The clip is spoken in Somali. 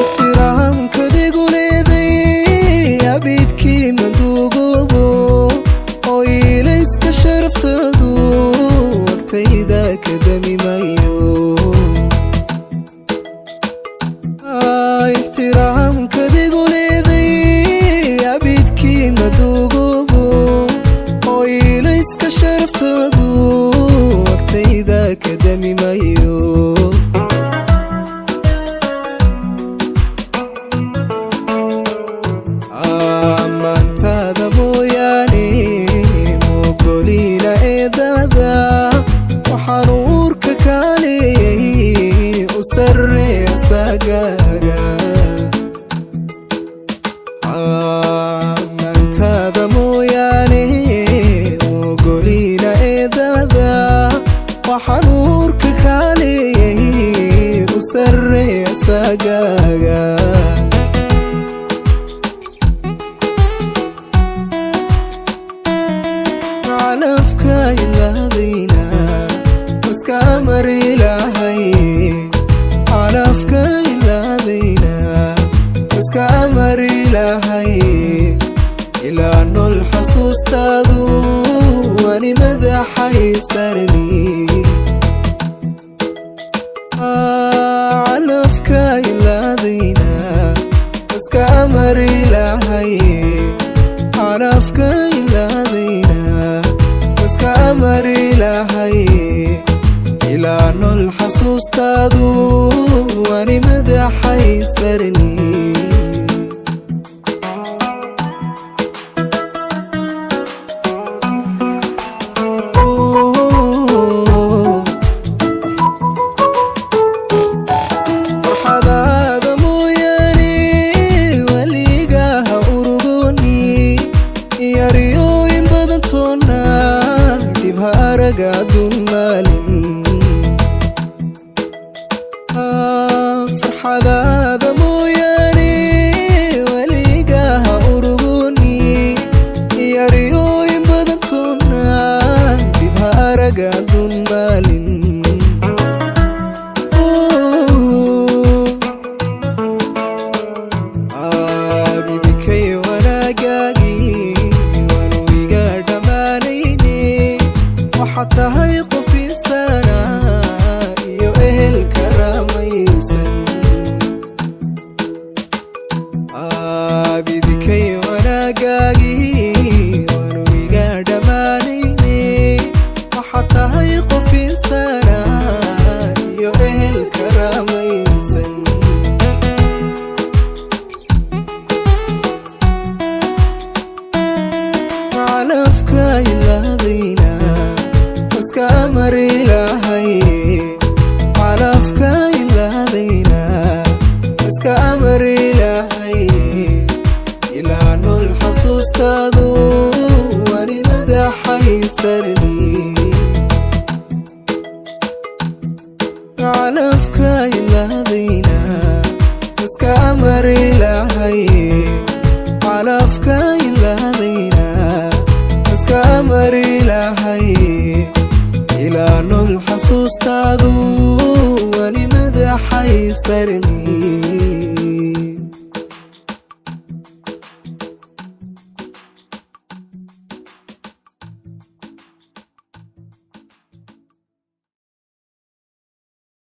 Ixtiraamkadigu leeday abidkii maduugobo oo iilayska sharaftadu wagtayda ka dami mayo. Ixtiraamkadigu leeday abidkii maduugobo oo iilayska sharaftadu wagtayda ka dami mayo. Ammaantaada mooyaane mogoliina eedada, waxaan uurka kaaleeyay u sarreeya sagaaga. Ammaantaada mooyaane mogoliina eedada, waxaan uurka kaaleeyay u sarreeya sagaaga. Calafka ilaadayna iska mari lahay, calafka ilaadayna iska mari lahay, ilaa nool xasuustaadu wani madaxay sarni. Calafka ilaadayna iska mari lahay, calafka ilaadayna iska mari lahay, ilaa nool xasuustaadu wani madaxay sarni. Farxadaada mooyaane weligaha urugoni, yaryooyin badan toona dhib ha araga adduun maalin. Farxadaada mooyaane weligaha urugoni, yaryooyin badan toona dhib ha araga adduun maalin. Abidikay wanaagaagii waanu iga dhammaanayne, waxaad tahay qof insaana iyo ehel karaamaysan. Abidikay wanaagaagii waanu iga dhammaanayne, waxaad tahay qof insaana iyo ehel karaamaysan. Calafka ilaadayna iska mari lahay, calafka ilaadayna iska mari lahay, ilaa nool xasuustaadu wani madaxay sarni. Calafka ilaadayna iska mari lahay, calafka